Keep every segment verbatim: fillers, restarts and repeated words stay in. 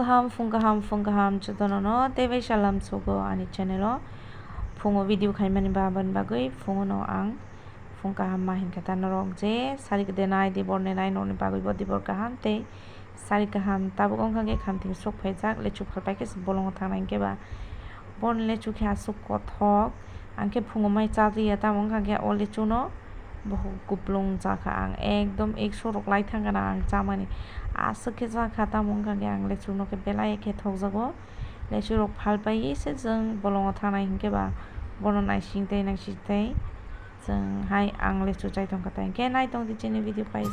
Kaham, phung kaham, phung kaham, jotono no tei bai salam sugo ani channel o. Phungo video khaimani ba, aboni bagwi phungo no ang phung kaham ma hinkha ta norok je sari kede nai, dibor ne nai, nokni bagwi bo dibor kaham tei sari kaham. Tabuk wngkha khe khamting sok phaijak, lechu phalpai khe bolongo thangnai hinkhe ba borni lechu khe aswk kothok. Ang khe phungo mai chaliya, tamo wngkha khe o lechuno bohok kuplung chakha ang, ekdom ekso rok lai thangkha na ang chamani. Aswk khe chakha, tamo wngkha khe ang lechuno khe belai khe thokjago. Lechu rok phalpaiwi se chwng bolongo thangnai hinkhe ba bono naising tei naising tei chwng hai ang lechu chai tongkha, tei hinkhe nai tongdi chini video pai.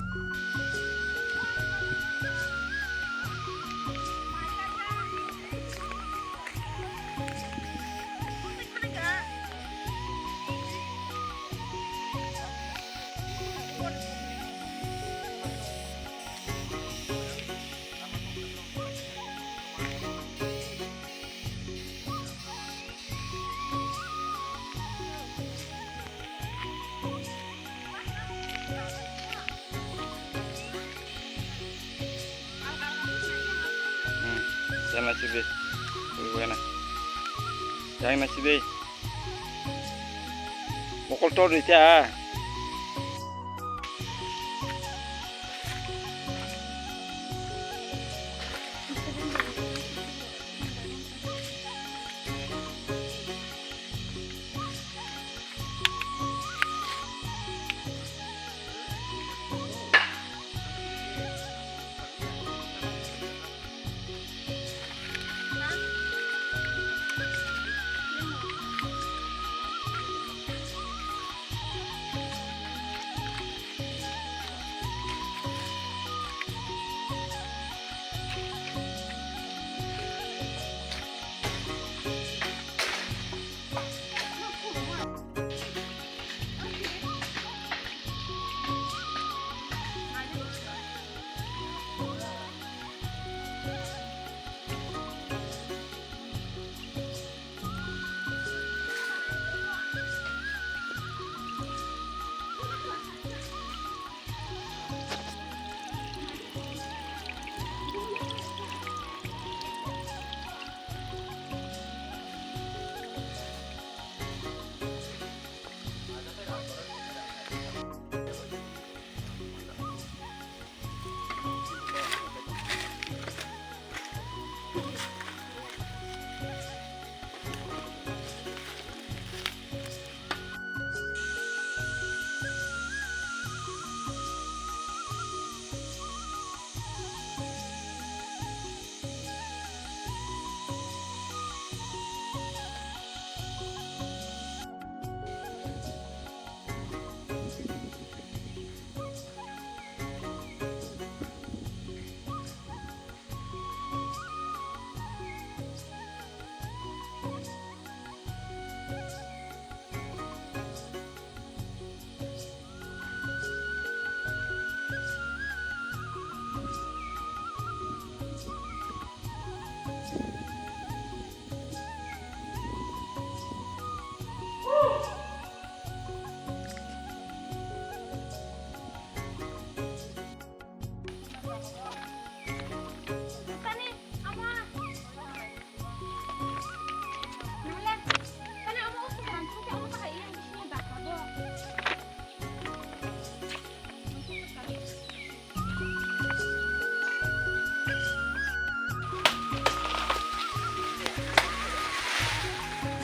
Hmm, yang nasi be. Yang nasi be. Mokol tor rita.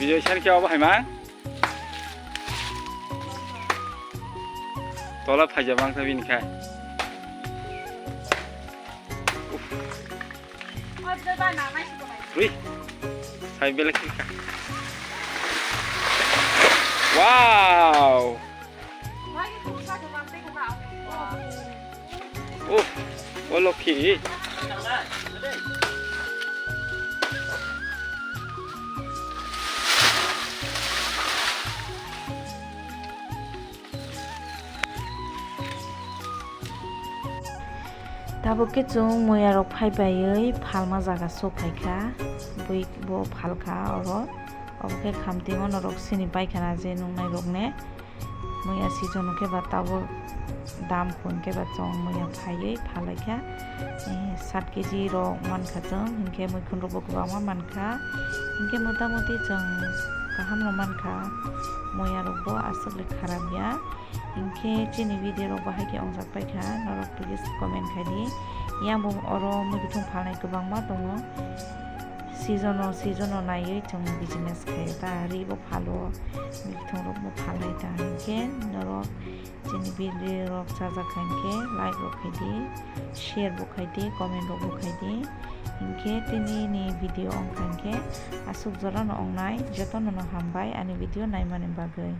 Video share khe obo hai ma? Tola phaija bangkha bini khai. Ui. Sai belek kha. Wow. Oh, oh, Lokhi. Tabuk khe chwng muiya rok phai baiwi phalma jaga sok phaikha, bui bo phalkha oro, obo khe khamtingo norok sini paikha na je nungnai rok ne. Muya season o khe ba tabuk dam hwn khe ba chwng muya phaiwi phalaikha. Eh, sat kg rok mankha chwng, hinkhe muikhun rokbo kwbangma mankha, hinkhe mota moti chwng kahamno mankha, muya rokbo aswk le kharap ya. Hinkhe chini video rok bahai khe ongjak paikha, norok please comment khai di. Yang bo oro muikwthwng phalnai kwbangma tongo, season o season o naiwi chwng business khaio ta, ri bo phalo, muikwthwng rokbo phalnai ta, hinkhe norok chini video rok chajak kha hinkhe like rok khai di, share bo khai di, comment rok bo khai di. Hinkhe tini ni video wngkha hinkhe aswk jora no wngnai, jotono no hambai ani video naimani bagwi.